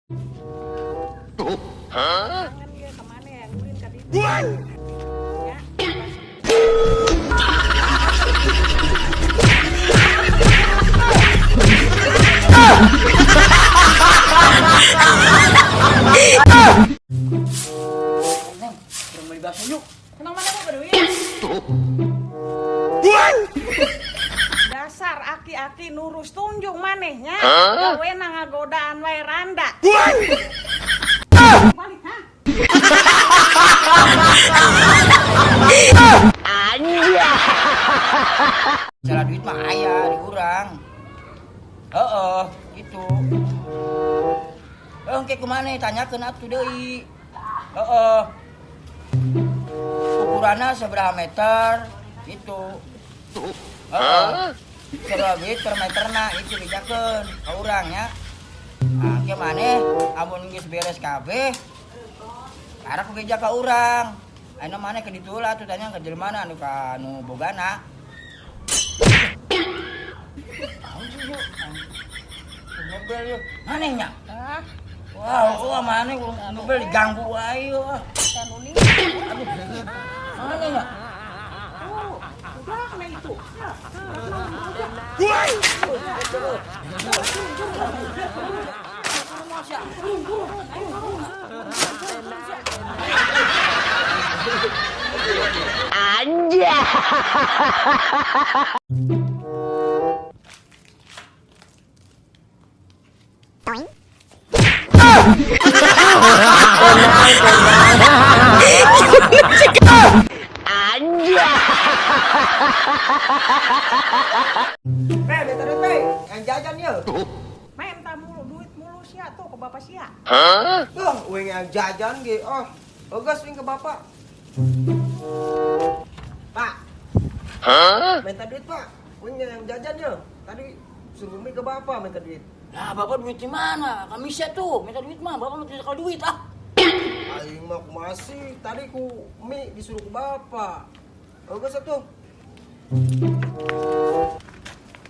Jangan ieu ka mana yang ulin ka ditu. Ya. Neng, kurang beli bakso yuk. Kenang mana mau duit? Dasar aki-aki nurus tunjung manehnya. Gawena ngagodaan wae randa. Balik ha? Salah duit mah aya di urang. Heeh, gitu. Eh, engke kumaha tanyakeun atuh deui. Heeh. Ukuranna sabaraha meter gitu. Heeh. Sabaraha duit per meterna itu bejakeun ka urang nya. Nah, ke maneh amun geus beres kabeh arek beja ka urang. Ayeuna maneh ke ditu lah tuh tanya ke jelema anu ka anu bogana. Naon sih, Bu? Ngebel yuk. Maneh nya? Ah, Wah, wah maneh ngebel diganggu wae yeuh. Ah. Kanuni. Aduh, maneh nya? Oh, udah kena itu. Ya. Pe, minta duit, pe. Yang jajan ya. Minta mulu duit mulu sia tuh ke bapak sia. Tuh, wing yang jajan ge. Oh, ogas wing ke bapak. Pak. Minta duit, Pak. Wing yang jajan ya. Tadi suruh mi ke bapak minta duit. Lah, bapak duit di mana? Kami tuh, minta duit mah, bapak minta kalau duit ah. Aing mah masih tadi ku mi disuruh ke bapak. Ogas atuh.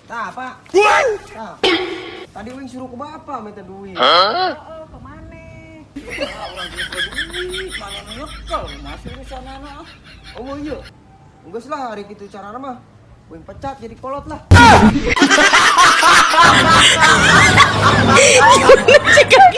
Tah, Pak. Tah. Tadi wing suruh ke bapak minta duit. Heeh, ke mana? Ah, urang duit duit, mana nu nyekel, masih urusan anak ah. Oh iya. Enggak lah hari gitu carana mah. Wing pecat jadi kolot lah.